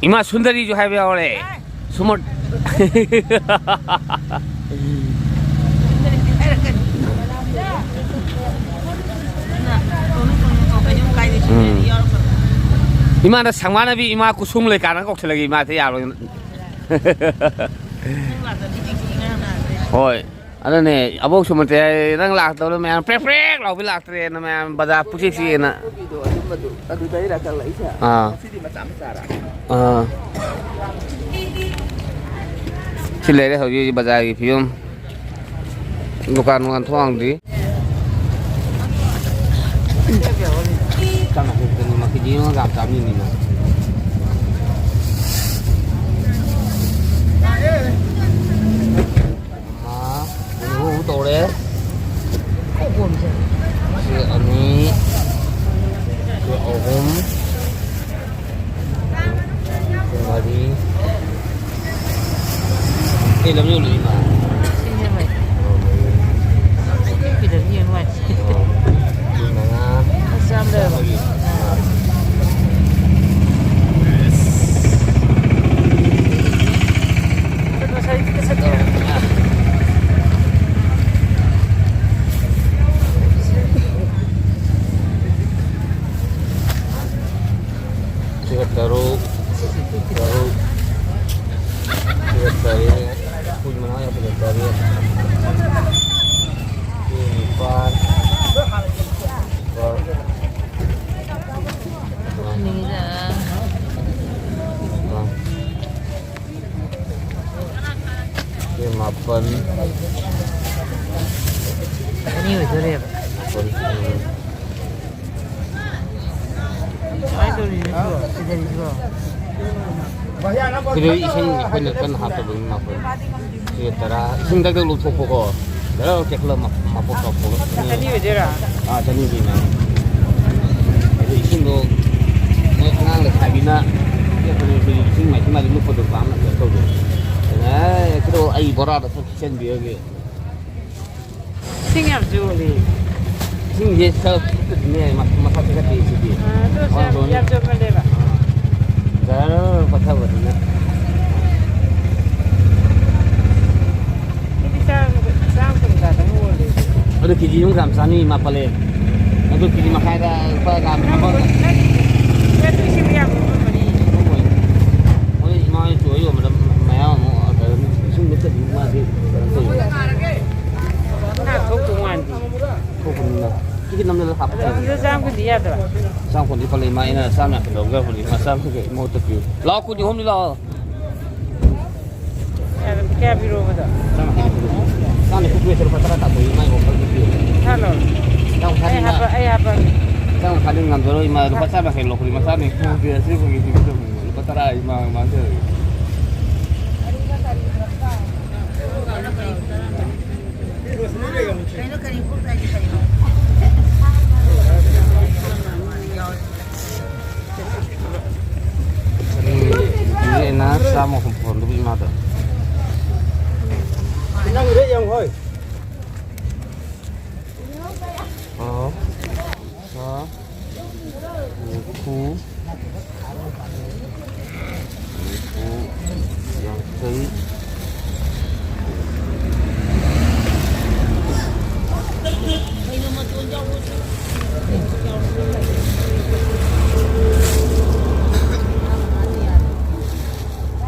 ꯏꯃꯥ ꯁꯨꯟꯗꯔꯤꯁꯨ ꯍꯥꯏꯕ ꯌꯥꯎꯔꯦ꯫ ꯁꯨꯃꯟ꯫ ꯎꯝ꯫ ꯏꯃꯥꯅ ꯁꯪꯃꯥꯟꯅꯕꯤ ꯏꯃꯥ ꯀꯨꯁꯨꯝ ꯂꯩꯀꯥꯅ ꯀꯧꯁꯤꯜꯂꯒꯦ, ꯏꯃꯥꯁꯦ ꯌꯥꯔꯣꯏ꯫ ꯍꯣꯏ꯫ ꯑꯗꯨꯅꯦ, ꯑꯕꯣꯛ ꯁꯨꯃꯇꯤ ꯍꯥꯏ, ꯅꯪ ꯂꯥꯛꯇꯕꯗ ꯃꯌꯥꯝ ꯄ꯭ꯔꯦꯛ ꯄ꯭ꯔꯦꯛ ꯂꯥꯎꯕꯤ ꯂꯥꯛꯇ꯭ꯔꯦꯅ, ꯃꯌꯥꯝ ꯕꯖꯥꯔ ꯄꯨꯛꯆꯤꯛ ꯆꯤꯛꯑꯦꯅ꯫ ꯑꯗꯨꯗꯣ, ꯑꯗꯨꯝꯕꯗꯣ, ꯑꯗꯨꯗꯩꯔ ꯀꯛꯂꯛꯏꯁꯦ? ꯑꯥ꯫ ꯉꯁꯤꯗꯤ ꯃꯆꯥ ꯃꯆꯥꯔꯥ? ꯑꯥ꯫ ꯁꯤ ꯂꯩꯔꯦ ꯍꯧꯖꯤꯛ ꯍꯧꯖꯤꯛ ꯕꯖꯥꯔꯒꯤ ꯐꯤꯕꯝ꯫ ꯗꯨꯀꯥꯟ ꯅꯨꯡꯀꯥꯟ ꯊꯣꯡ ꯍꯥꯡꯗ꯭ꯔꯤ꯫ ꯆꯥꯝ ꯌꯥꯡꯈꯩ ꯈꯛꯇꯅꯤ, ꯃꯥ ꯀꯦꯖꯤ ꯑꯃꯒ ꯆꯥꯝꯃꯔꯤꯅꯤꯅ꯫ ꯑꯃ, ꯑꯅꯤ, ꯑꯍꯨꯝ ꯇꯧꯔꯦ꯫ ꯁꯤ ꯑꯅꯤ, ꯁꯤ ꯑꯍꯨꯝ, ꯁꯤ ꯃꯔꯤ꯫ ꯀꯩ ꯂꯝ ꯌꯧꯗꯣꯏꯅꯣ? ꯁꯤꯡꯖꯃꯩ꯫ ꯁꯤ ꯐꯤꯗꯝ ꯌꯦꯡ ꯅꯨꯡꯉꯥꯏꯇꯦ꯫ ꯑꯣ, ꯁꯤ ꯃꯉꯥ꯫ ꯑꯁ, ꯌꯥꯝ ꯂꯩꯔꯕ? ꯆꯥꯝꯃꯒꯤ꯫ ꯑꯥ꯫ ꯉꯁꯥꯏ ꯉꯁꯥꯏ ꯁꯤꯒ ꯇꯔꯨꯛ, ꯇꯔꯨꯛ, ꯁꯤꯒ ꯇꯔꯦꯠ, ꯀꯨꯟ ꯃꯉꯥ ꯌꯥꯎꯁꯤꯜꯂꯦ, ꯇꯔꯦꯠ, ꯁꯤ ꯅꯤꯄꯥꯜ, ꯅꯤꯄꯥꯜ, ꯅꯤꯄꯥꯜ꯫ ꯁꯤ ꯃꯥꯄꯜ꯫ ꯑꯅꯤ ꯑꯣꯏꯗꯣꯔꯦꯕ꯫ ꯃꯥꯄꯜ꯫ ꯀꯃꯥꯏꯅ ꯇꯧꯔꯤꯅꯣ ꯁꯤꯕꯣ? ꯀꯩꯗꯧꯔꯤꯁꯤꯕꯣ? ꯁꯤꯗ ꯏꯁꯤꯡ ꯑꯩꯈꯣꯏꯅ ꯀꯟꯅ ꯍꯥꯞꯇꯕꯅꯤ ꯃꯥꯄꯜ꯫ ꯁꯤꯒ ꯇꯔꯥ꯫ ꯏꯁꯤꯡ ꯗꯛ ꯗꯛ ꯂꯧꯊꯣꯛꯄꯀꯣ꯫ ꯗꯛ ꯗꯛ ꯆꯦꯛꯈꯠꯂ ꯃ-, ꯃꯄꯣꯛ ꯀꯥꯎꯊꯣꯛꯂꯛꯄꯅꯦ꯫ ꯆꯅꯤ ꯑꯣꯏꯗꯣꯏꯔꯥ? ꯑꯥ, ꯆꯅꯤꯒꯤꯅꯦ꯫ ꯑꯗꯨ ꯏꯁꯤꯡꯗꯣ ꯃꯣꯏ ꯑꯉꯥꯡ ꯂꯩꯁꯥꯕꯤꯅ ꯇꯦꯛꯄꯅꯦ, ꯑꯩꯈꯣꯏꯒꯤ ꯏꯁꯤꯡ ꯃꯥꯏꯁꯤꯡ ꯃꯥꯏꯗꯤ ꯂꯨꯞꯄꯗꯣ ꯄꯥꯝꯅ ꯀꯩꯅꯣ ꯇꯧꯗꯦ꯫ ꯑꯗꯨꯅ, "ꯑꯦ, ꯈꯤꯇꯪ ꯑꯩ ꯕꯣꯔꯥꯗ ꯈꯔ ꯈꯤꯛꯆꯟꯕꯤꯔꯒꯦ꯫" ꯏꯁꯤꯡ ꯌꯥꯝ ꯆꯣꯜꯂꯤ꯫ ꯏꯁꯤꯡꯁꯦ ꯈꯔ ꯐꯨꯠꯇꯗꯤꯅꯦ, ꯃ-, ꯃꯁꯥ ꯆꯦꯈꯠꯇꯦ ꯁꯤꯗꯤ꯫ ꯑꯥ, ꯑꯗꯨ ꯑꯣꯏꯔꯁꯨ ꯌꯥꯝ, ꯋꯥꯡꯈ꯭ꯔꯕꯅꯤꯅ꯫ ꯌꯥꯝ ꯆꯣꯟꯃꯜꯂꯦꯕ꯫ ꯑꯥ꯫ ꯖꯔ ꯄꯠꯊꯕꯅꯤꯅ꯫ ꯁꯤꯗꯤ ꯆꯥꯝ-, ꯆꯥꯝ ꯀꯨꯟ ꯇꯥꯗꯪ ꯌꯣꯜꯂꯦ꯫ ꯑꯗꯨ ꯀꯦꯖꯤ ꯑꯃ ꯒ꯭ꯔꯥꯝ ꯆꯥꯅꯤ ꯃꯥꯄꯜꯂꯦ꯫ ꯑꯗꯨ ꯀꯦꯖꯤ ꯃꯈꯥꯏꯗ ꯂꯨꯄꯥ ꯒ꯭ꯔꯥꯝ ꯌꯥꯝ ꯑꯃ꯫ ꯀꯨꯟ-, ꯅꯠꯇꯦ, ꯁꯤꯕꯨ ꯌꯥꯝ ꯀꯨꯟ ꯃꯔꯤ꯫ ꯃꯣꯏ ꯏꯃꯥ ꯍꯣꯏ ꯆꯣꯏ ꯌꯣꯟꯕꯗ ꯃꯌꯥꯝ ꯑꯃꯨꯛ ꯑꯗ ꯏꯁꯤꯡ ꯂꯨꯞꯇꯗꯤ ꯃꯥꯗꯤ ꯀꯩꯅꯣ ꯇꯧꯋꯦ꯫ ꯏꯃꯥ, ꯑꯩꯅ ꯆꯥꯝ ꯌꯥꯡꯈꯩ ꯂꯧꯖꯕꯅꯤ, ꯏꯃꯥ, ꯆꯥꯝ ꯌꯥꯡꯈꯩ ꯃꯍꯨꯠꯇ ꯄꯤꯌꯨ꯫ ꯂꯥꯛꯑꯣ, ꯀꯨꯟ ꯑꯍꯨꯝꯗꯤ ꯂꯥꯛꯑꯣ꯫ ꯀꯌꯥ, ꯀꯌꯥ ꯄꯤꯔꯛꯑꯣꯕꯗꯣ? ꯆꯥꯝ ꯌꯥꯡꯈꯩ ꯄꯤꯔꯛꯑꯣ꯫ ꯆꯥꯝ ꯅꯤꯐꯨ ꯄꯤꯔꯁꯨ ꯂꯨꯄꯥ ꯇꯔꯥ ꯇꯥꯊꯣꯛꯏ, ꯏꯃꯥ, ꯏꯃꯥ, ꯈꯔ ꯄꯤꯕꯤꯌꯨ꯫ ꯁꯥ ꯂꯧꯔꯣ꯫ ꯆꯥꯝ ꯃꯈꯥꯏꯗꯤ ꯑꯩ ꯏꯃꯥ, ꯍꯥꯞꯄ-, ꯑꯩ ꯍꯥꯞꯄꯒꯦ꯫ ꯆꯥꯝ ꯃꯈꯥꯏꯗꯤ ꯉꯝꯖꯔꯣꯏ, ꯏꯃꯥ, ꯂꯨꯄꯥ ꯆꯥꯝ ꯌꯥꯡꯈꯩ ꯂꯧꯕꯅꯤ, ꯏꯃꯥ, ꯆꯥꯝ ꯅꯤꯐꯨ ꯄꯤꯔꯁꯤ, ꯂꯨꯄꯥ ꯇꯔꯥ, ꯏꯃꯥ, ꯏꯃꯥ, ꯇꯧꯔꯒꯦ꯫ ꯀꯩꯅꯣ, ꯀꯔꯤ ꯄꯣꯠ ꯍꯥꯏꯗꯤ ꯀꯔꯤꯅꯣ? ꯎꯝ, ꯏꯅꯦꯅ ꯆꯥꯝꯃ ꯍꯨꯝꯐꯨ ꯍꯟꯗꯣꯛ ꯏꯃꯥꯗ꯫ ꯅꯪꯒꯤꯗ ꯌꯦꯡꯉꯨ ꯍꯣꯏ꯫ ꯑꯣ꯫ ꯑ, ꯅꯤꯐꯨ, ꯅꯤꯐꯨ, ꯌꯥꯡꯈꯩ꯫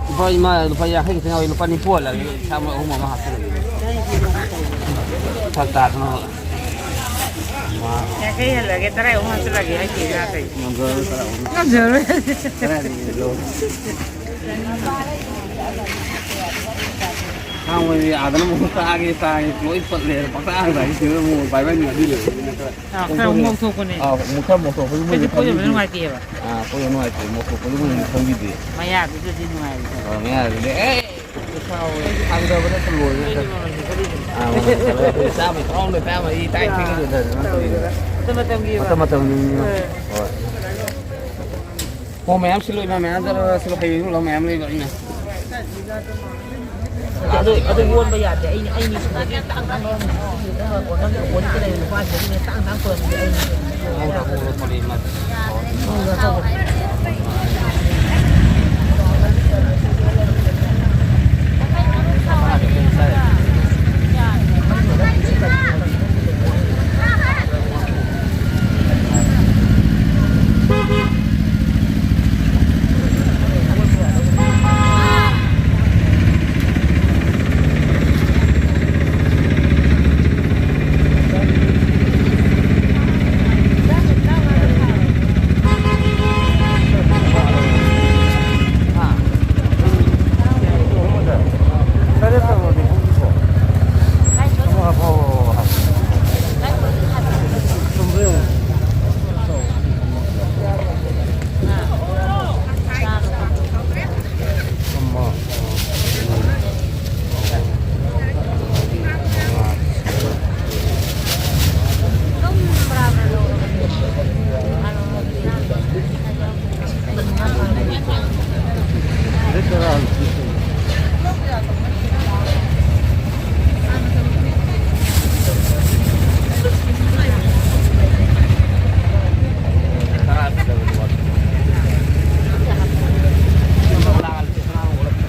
ꯂꯨꯄꯥ, ꯏꯃꯥ, ꯂꯨꯄꯥ ꯌꯥꯡꯈꯩ ꯈꯤꯇꯪ ꯌꯥꯎꯏ, ꯂꯨꯄꯥ ꯅꯤꯐꯨ ꯍꯜꯂꯒꯦ, ꯏꯁꯥ ꯃꯣꯏ ꯑꯍꯨꯝ ꯑꯃ ꯍꯥꯞꯆꯤꯜꯂꯒꯦ꯫ ꯐꯔꯛ ꯇꯥꯗꯅꯕ꯫ ꯌꯥꯡꯈꯩ ꯍꯜꯂꯒꯦ, ꯇꯔꯥ ꯑꯍꯨꯝ ꯍꯥꯞꯆꯤꯜꯂꯒꯦ ꯍꯥꯏꯁꯦ ꯏꯃꯥ ꯀꯩ? ꯉꯝꯖꯔꯣꯏ, ꯇꯔꯥ ꯑꯍꯨꯝ꯫ ꯉꯝꯖꯔꯣꯏ꯫ ꯇꯔꯥ ꯑꯅꯤ ꯂꯧ꯫ ꯈꯥꯡꯕꯗꯤ ꯑꯥꯗꯅ ꯑꯃꯨꯛ ꯇꯥꯛꯑꯒꯦ, ꯇꯥꯛꯑꯒꯦ, ꯂꯣꯏ ꯄꯠꯂꯦ꯫ ꯄꯪꯇꯥꯛ ꯇꯥꯛꯑꯒꯦ ꯁꯤꯗ ꯑꯃꯨꯛ ꯚꯥꯏ ꯚꯥꯏ ꯑꯗꯨ ꯂꯩꯔꯦ꯫ ꯑꯥ, ꯈꯔ ꯑꯃꯨꯛ ꯉꯧꯊꯣꯛꯄꯅꯦ꯫ ꯑꯥ, ꯑꯃꯨꯛ ꯈꯔ ꯉꯧꯊꯣꯛꯄꯅꯦ, ꯃꯣꯏꯗꯤ ꯑꯩꯈꯣꯏꯗꯤ ꯄꯣꯠ ꯌꯣꯟꯕ ꯈꯪꯕꯤꯗꯦ꯫ ꯅꯨꯡꯉꯥꯏꯇꯦꯕ꯫ ꯑꯥ, ꯄꯣꯠ ꯌꯣꯟꯕ ꯅꯨꯡꯉꯥꯏꯇꯦ, ꯃꯣꯇꯣꯔ ꯄꯣꯠ ꯌꯣꯟꯕ ꯈꯪꯕꯤꯗꯦ꯫ ꯃꯌꯥꯗꯨꯗꯗꯤ ꯅꯨꯡꯉꯥꯏꯔꯦ꯫ ꯑꯥ, ꯃꯌꯥꯗꯨꯗꯤ, ꯑꯦ! ꯄꯩꯁꯥ ꯑꯣꯏ, ꯊꯥꯡꯗꯕ ꯅꯠꯇ ꯂꯣꯏꯔꯦ ꯅꯠꯇ꯭ꯔ? ꯑꯥ, ꯃꯣꯇꯣꯔ ꯄꯣꯠ ꯌꯣꯟꯕ ꯑꯩꯈꯣꯏ ꯆꯥꯝꯃ ꯊꯣꯛꯑꯝꯗ ꯆꯥꯝꯃ ꯑꯩ ꯇꯥꯏ ꯊꯦꯡꯅ ꯌꯣꯟꯊꯗꯅ ꯇꯧꯔꯤꯗꯨꯅ꯫ ꯃꯇꯝ ꯃꯇꯝꯒꯤ ꯑꯣꯏꯕ꯫ ꯃꯇꯝ ꯃꯇꯝꯒꯤ꯫ ꯎꯝ꯫ ꯍꯣꯏ꯫ ꯑꯣ, ꯃꯌꯥꯝ ꯁꯤꯜꯂꯣ, ꯏꯃꯥ, ꯃꯌꯥꯝ ꯆꯠꯂꯣ, ꯁꯤꯜꯂꯣ, ꯍꯌꯦꯡꯁꯨ ꯂꯧ ꯃꯌꯥꯝ ꯂꯩꯕ ꯑꯩꯅ꯫ ꯑꯗꯨ, ꯑꯗꯨ ꯌꯣꯟꯕ ꯌꯥꯗꯦ꯫ ꯑꯩꯅ, ꯑꯩꯅꯤ ꯁꯤꯗꯒꯤ ꯇꯥꯡ ꯇꯥꯡ ꯂꯧꯔꯝꯃꯤꯅꯦ꯫ ꯑꯗꯨꯒꯤ ꯅꯪꯅ ꯑꯣꯟꯅꯕ ꯑꯣꯟꯈꯤ ꯂꯩꯔꯦ꯫ ꯅꯨꯄꯥꯁꯤꯗꯒꯤꯅꯦ ꯇꯥꯡ ꯇꯥꯡ ꯄꯨꯔꯛꯄꯁꯦ ꯑꯩꯅꯤ꯫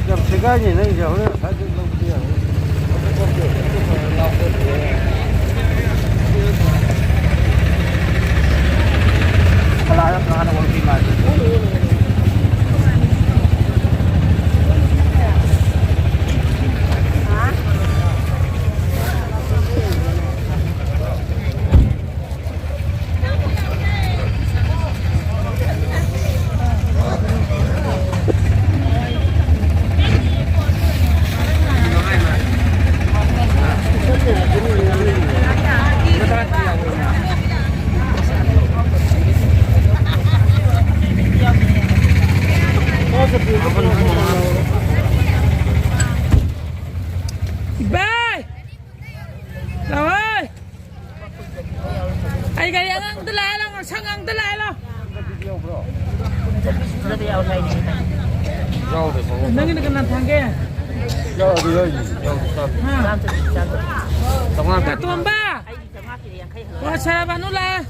ꯌꯥꯝ ꯁꯦꯒꯥꯏꯅꯦ ꯅꯪꯒꯤꯁꯦ, ꯍꯣꯔꯦꯟ ꯉꯁꯥꯏꯗꯩ ꯂꯧꯕꯗꯤ ꯌꯥꯔꯣꯏ꯫ ꯀꯅꯥꯗ ꯀꯅꯥꯅ ꯑꯣꯟꯕꯤ ꯃꯥꯜꯂꯤ? ꯏꯕꯥꯏ! ꯂꯥꯛꯑꯣꯏ! ꯑꯩ ꯒꯥꯔꯤ ꯑꯉꯥꯡꯕꯗ ꯂꯥꯛꯑꯦ, ꯂꯥꯛꯑꯣ, ꯁꯪ ꯑꯉꯥꯡꯕꯗ ꯂꯥꯛꯑꯦ, ꯂꯥꯛꯑꯣ꯫ ꯌꯥꯎꯗꯦ, ꯄꯥꯕꯨꯡ꯫ ꯅꯪꯒꯤꯅ ꯀꯅꯥ ꯊꯥꯡꯒꯦ? ꯌꯥꯎꯗꯦ, ꯌꯥꯎꯗꯦ꯫ ꯌꯥꯎꯗꯦ, ꯆꯥꯗꯦ꯫ ꯍꯥ? ꯆꯥꯝꯃꯉꯥ ꯄꯤꯔꯛꯑꯣ꯫ ꯇꯣꯝꯕ! ꯑꯣ, ꯁꯔꯕꯥꯅꯨ ꯂꯥꯛꯑꯦ꯫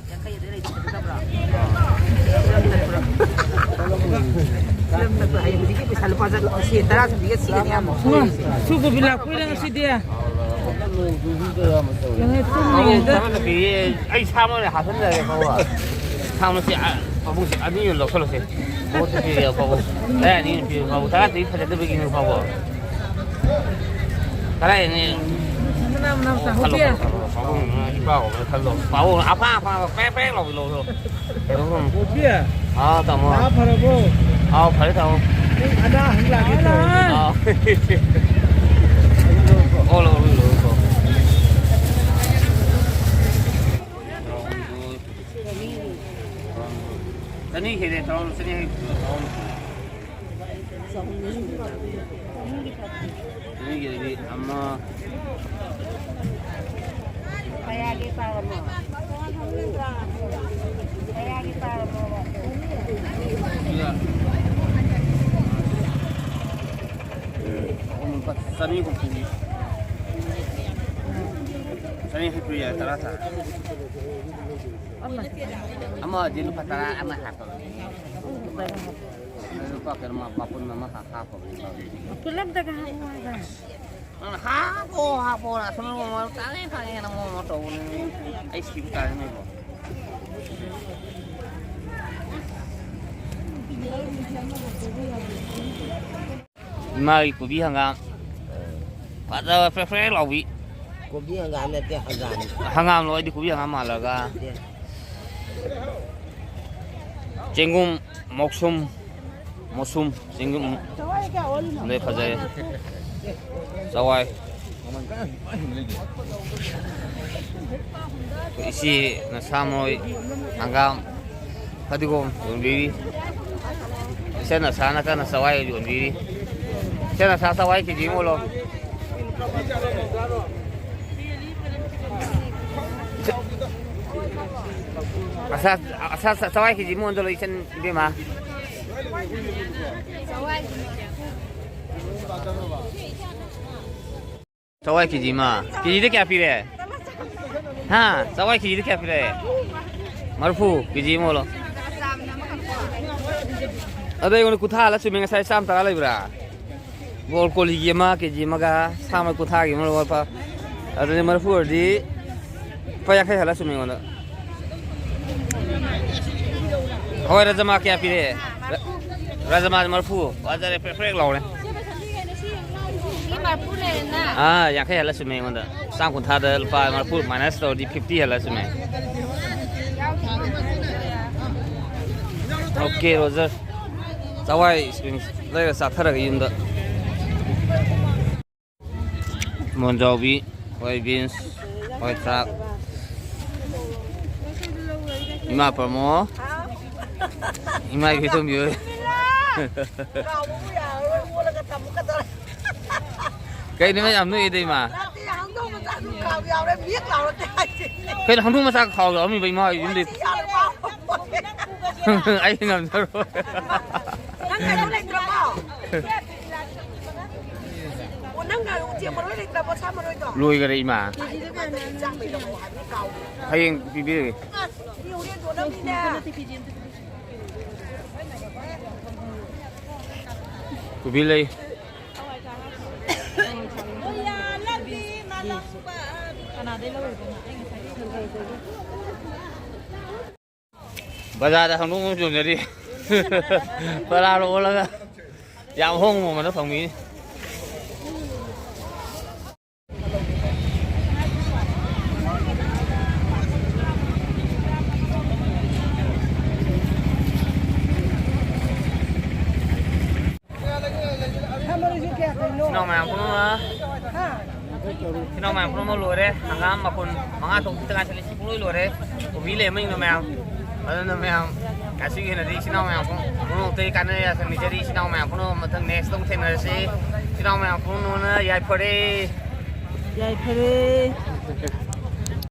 ꯍꯧꯖꯤꯛꯀꯤ ꯄꯩꯁꯥ ꯂꯨꯄꯥ ꯆꯠ-, ꯁꯦ ꯇꯔꯥ ꯆꯠꯄꯤꯒ ꯁꯤꯒꯅꯤ ꯌꯥꯝ ꯏꯃꯥ, ꯁꯨ ꯀꯣꯕꯤ ꯂꯥꯛꯄꯩꯔ ꯉꯁꯤꯗꯤ? ꯀꯩꯅꯣ ꯇꯨꯝꯃꯤꯉꯩꯗ꯫ ꯆꯥꯝꯃ ꯆꯠꯄꯤ, ꯑꯩ ꯁꯥꯃꯅꯦ ꯍꯥꯞꯆꯤꯟꯖꯔꯒꯦ, ꯄꯥꯕꯨꯡ꯫ ꯁꯥꯃꯁꯦ, ꯑ, ꯄꯥꯕꯨꯡꯁꯦ ꯑꯅꯤ ꯑꯣꯏꯅ ꯂꯧꯁꯜꯂꯁꯦ꯫ ꯃꯉꯣꯟꯗ ꯄꯤꯔꯒꯦ, ꯄꯥꯕꯨꯡ꯫ ꯑꯩ ꯑꯅꯤ ꯑꯣꯏꯅ ꯄꯤꯔꯒꯦ, ꯄꯥꯕꯨꯡ꯫ ꯇꯔꯥ ꯇꯔꯦꯠ ꯐꯖꯗꯕꯒꯤꯅꯦ, ꯄꯥꯕꯨꯡ꯫ ꯀꯗꯥꯏꯗꯅꯤ? ꯃꯅꯥ, ꯃꯅꯥ, ꯑꯣ, ꯆꯥꯍꯧꯗꯦ꯫ ꯈꯜꯂꯣ, ꯈꯜꯂꯣ, ꯈꯜꯂꯣ, ꯄꯥꯕꯨꯡ, ꯏꯄꯥ ꯑꯣꯏꯕꯅ ꯈꯜꯂꯣ꯫ ꯄꯥꯕꯨꯡ, ꯑꯄꯥ, ꯑꯄꯥ, ꯄꯦꯛ, ꯄꯦꯛ ꯂꯥꯎꯕꯤ ꯂꯧꯔꯣ꯫ ꯀꯩꯅꯣ, ꯄꯣꯄꯤ, ꯍꯥꯎ, ꯇꯥꯃꯣ꯫ ꯅꯥ ꯐꯔꯕꯣ? ꯑꯥꯎ, ꯐꯔꯦ, ꯇꯥꯃꯣ꯫ ꯑꯩ ꯑꯅꯥ ꯍꯪ ꯂꯥꯛꯀꯦ ꯇꯧꯔꯤ꯫ ꯑꯥꯎ꯫ ꯑꯣ, ꯂꯧꯔꯣ, ꯂꯧꯔꯣ, ꯂꯧꯔꯣ꯫ ꯆꯅꯤ ꯍꯦꯜꯂꯦ, ꯇꯥꯃꯣ, ꯆꯅꯤ ꯍꯦꯜꯂꯦ, ꯇꯥꯃꯣ꯫ ꯆꯅꯤꯒꯤꯗꯤ ꯑꯃ꯫ ꯀꯌꯥꯒꯤ ꯄꯥꯔꯝꯃꯣ? ꯀꯌꯥꯒꯤ ꯄꯥꯔꯝꯃꯣꯕ? ꯁꯤꯒ ꯆꯅꯤ ꯍꯨꯝꯐꯨ꯫ ꯆꯅꯤ ꯍꯨꯝꯐꯨ ꯌꯥꯏ, ꯇꯔꯥ ꯇꯥꯔꯦ꯫ ꯑꯃꯗꯤ ꯂꯨꯄꯥ ꯇꯔꯥ ꯑꯃ ꯍꯥꯞꯄꯕꯅꯤ꯫ ꯂꯨꯄꯥ ꯀꯩꯅꯣ, ꯃꯥ ꯃꯄꯨꯟ ꯑꯃꯈꯛ ꯍꯥꯞꯄꯕꯅꯤ꯫ ꯄꯨꯂꯞꯇꯒ ꯍꯥꯞꯄꯣ ꯍꯥꯏꯕ꯫ ꯅꯪꯅ ꯍꯥꯞꯄꯣ, ꯍꯥꯞꯄꯣꯅ ꯑꯁꯣꯝꯗ ꯃꯃꯜ ꯇꯥꯡꯉꯦ, ꯇꯥꯡꯉꯦꯅ ꯃꯑꯣꯡ ꯑꯃ ꯇꯧꯕꯅꯤ꯫ ꯑꯩ ꯁꯤꯕ ꯇꯥꯔꯦ ꯅꯣꯏꯕꯨ꯫ ꯏꯃꯥꯒꯤ ꯀꯣꯕꯤ ꯍꯪꯒꯥꯝ ꯐꯖꯕ ꯐ꯭ꯔꯦ ꯐ꯭ꯔꯦ ꯂꯥꯎꯕꯤ꯫ ꯀꯣꯕꯤ ꯍꯪꯒꯥꯝ ꯅꯠꯇꯦ, ꯍꯪꯒꯥꯝ꯫ ꯍꯪꯒꯥꯝꯂꯣ? ꯑꯩꯗꯤ ꯀꯣꯕꯤ ꯍꯪꯒꯥꯝ ꯃꯥꯜꯂꯒ꯫ ꯅꯠꯇꯦ꯫ ꯆꯦꯡꯒꯨꯝ ꯃꯣꯛꯁꯨꯝ, ꯃꯣꯁꯨꯝ ꯆꯦꯡꯒꯨꯝ꯫ ꯑꯗꯩ ꯐꯖꯩ꯫ ꯆꯋꯥꯏ꯫ ꯏꯆꯦ ꯅꯁꯥꯃꯣꯏ ꯍꯪꯒꯥꯝ ꯐꯗꯤꯒꯣꯝ ꯌꯣꯟꯕꯤꯔꯤ꯫ ꯏꯆꯟ ꯅꯁꯥꯅ ꯀꯟꯅ ꯆꯋꯥꯏ ꯌꯣꯟꯕꯤꯔꯤ꯫ ꯏꯆꯟ ꯅꯁꯥ ꯆꯋꯥꯏ ꯀꯦꯖꯤ ꯑꯃ ꯑꯣꯜꯂꯣ꯫ ꯑꯁꯥ, ꯑꯁꯥ ꯆꯋꯥꯏ ꯀꯦꯖꯤ ꯑꯃ ꯑꯣꯟꯁꯤꯜꯂꯣ ꯏꯆꯟ ꯏꯕꯦꯝꯃ꯫ ꯆꯋꯥꯏ ꯀꯦꯖꯤ ꯑꯃ꯫ ꯀꯦꯖꯤꯗ ꯀꯌꯥ ꯄꯤꯔꯦ? ꯍꯥ? ꯆꯋꯥꯏ ꯀꯦꯖꯤꯗ ꯀꯌꯥ ꯄꯤꯔꯦ? ꯃꯔꯤꯐꯨ꯫ ꯀꯦꯖꯤ ꯑꯃ ꯑꯣꯜꯂꯣ꯫ ꯑꯗꯣ ꯑꯩꯉꯣꯟꯗ ꯀꯨꯟꯊ꯭ꯔꯥ ꯍꯜꯂ ꯆꯨꯝꯃꯦ, ꯉꯁꯥꯏ ꯆꯥꯝ ꯇꯔꯥ ꯂꯩꯕ꯭ꯔꯥ? ꯕꯣꯜ ꯀꯣꯂꯤꯒꯤ ꯑꯃ ꯀꯦꯖꯤ ꯑꯃꯒ ꯁꯥ ꯃꯔꯣꯏ ꯀꯨꯟꯊ꯭ꯔꯥꯒꯤ ꯑꯃ ꯂꯧꯔꯛꯄ꯫ ꯑꯗꯨꯗꯤ ꯃꯔꯤꯐꯨ ꯑꯣꯏꯔꯗꯤ ꯂꯨꯄꯥ ꯌꯥꯡꯈꯩ ꯍꯜꯂ ꯆꯨꯝꯃꯦ ꯑꯩꯉꯣꯟꯗ꯫ ꯍꯋꯥꯏ ꯔꯖꯃꯥ ꯀꯌꯥ ꯄꯤꯔꯦ? ꯔ-, ꯔꯖꯃꯥ ꯃꯔꯤꯐꯨ꯫ ꯐꯖꯔꯦ, ꯄ꯭ꯔꯦꯛ ꯄ꯭ꯔꯦꯛ ꯂꯥꯎꯔꯦ꯫ ꯃꯤ ꯃꯔꯤꯐꯨ ꯂꯩꯔꯦꯅ꯫ ꯑꯥ, ꯌꯥꯡꯈꯩ ꯍꯜꯂ ꯆꯨꯝꯃꯦ ꯑꯩꯉꯣꯟꯗ꯫ ꯆꯥꯝ ꯀꯨꯟꯊ꯭ꯔꯥꯗ ꯂꯨꯄꯥ ꯃꯔꯤꯐꯨ ꯃꯥꯏꯅꯁ ꯇꯧꯔꯗꯤ ꯐꯤꯐꯇꯤ ꯍꯜꯂ ꯆꯨꯝꯃꯦ꯫ Okay, Roger. ꯆꯋꯥꯏ ꯏꯁꯄ꯭ꯔꯤꯡ ꯂꯩꯔ ꯆꯥꯊꯔꯒꯦ ꯌꯨꯝꯗ꯫ ꯃꯣꯟꯖꯥꯎꯕꯤ, ꯍꯋꯥꯏ ꯕꯤꯟꯁ, ꯍꯋꯥꯏ ꯊ꯭ꯔꯥꯛ꯫ ꯏꯃꯥ ꯄ꯭ꯔꯃꯣ꯫ ꯏꯃꯥ ꯏꯕꯦꯇꯣꯝꯕꯤ ꯍꯣꯏ꯫ ꯀꯥꯎꯕꯕꯨ ꯌꯥꯔꯔꯣꯏ, ꯑꯣꯜꯂꯒ ꯊꯝꯃꯨ ꯀꯗꯧꯔꯦ꯫ ꯀꯩꯅꯣ ꯌꯥꯝ ꯅꯣꯛꯏꯗ, ꯏꯃꯥ? ꯅꯠꯇꯦ, ꯍꯧꯗꯣꯡ ꯃꯆꯥꯗꯨ ꯀꯥꯎ ꯌꯥꯎꯔꯦ, ꯃꯤꯌꯦꯛ ꯂꯥꯎꯔ ꯇꯥꯏ꯫ ꯀꯩꯅꯣ ꯍꯧꯗꯣꯡ ꯃꯆꯥ ꯈꯥꯎ ꯌꯥꯎꯔꯝꯃꯤꯕ ꯏꯃꯥ ꯍꯣꯏ ꯌꯨꯝꯗꯩ? ꯌꯥꯔꯦ, ꯄꯥꯎ꯫ ꯑꯩ ꯉꯝꯖꯔꯣꯏ꯫ ꯅꯪ ꯀꯩꯅꯣ ꯂꯩꯇ꯭ꯔꯕꯣ? ꯑꯣ, ꯂꯣꯏꯈꯔꯦ ꯏꯃꯥ꯫ ꯍꯌꯦꯡ ꯄꯤꯕꯤꯔꯒꯦ꯫ ꯀꯣꯕꯤ ꯂꯩ꯫ ꯕꯖꯥꯔꯗ ꯍꯪꯗꯣꯛ ꯍꯪꯗꯣꯛ ꯌꯣꯟꯅꯔꯤ꯫ ꯕꯔꯥꯗ ꯑꯣꯜꯂꯒ ꯌꯥꯝ ꯍꯣꯡꯕ ꯃꯃꯜꯗ ꯐꯪꯕꯤꯅꯤ꯫ ꯏꯆꯤꯟ ꯏꯅꯥꯎ ꯃꯌꯥꯝ ꯄꯨꯝꯅꯃꯛ, ꯏꯆꯤꯟ ꯏꯅꯥꯎ ꯃꯌꯥꯝ ꯄꯨꯝꯅꯃꯛ ꯂꯣꯏꯔꯦ꯫ ꯍꯪꯒꯥꯝ ꯃꯄꯨꯟ ꯃꯉꯥ ꯇꯔꯨꯛ ꯈꯤꯇ ꯉꯥꯏꯁꯤꯜꯂꯦ꯫ ꯁꯤ ꯄꯨꯡꯂꯣꯏ ꯂꯣꯏꯔꯦ꯫ ꯀꯣꯕꯤ ꯂꯩ ꯑꯃꯅꯤꯗꯣ ꯃꯌꯥꯝ꯫ ꯑꯗꯨꯅ ꯃꯌꯥꯝ, ꯉꯁꯤꯒꯤ ꯑꯣꯏꯅꯗꯤ ꯏꯆꯤꯟ ꯏꯅꯥꯎ ꯃꯌꯥꯝ ꯄꯨꯝ-, ꯄꯨꯝꯅꯃꯛꯇꯒꯤ ꯀꯥꯟꯅꯔꯦ ꯍꯥꯏꯅ ꯅꯤꯖꯔꯤ꯫ ꯏꯆꯤꯟ ꯏꯅꯥꯎ ꯃꯌꯥꯝ ꯄꯨꯝꯅꯃꯛ ꯃꯊꯪ next ꯑꯃꯨꯛ ꯊꯦꯡꯅꯔꯁꯤ꯫ ꯏꯆꯤꯟ ꯏꯅꯥꯎ ꯃꯌꯥꯝ ꯄꯨꯝꯅꯃꯛꯅ ꯌꯥꯏꯐꯔꯦ꯫ ꯌꯥꯏꯐꯔꯦ꯫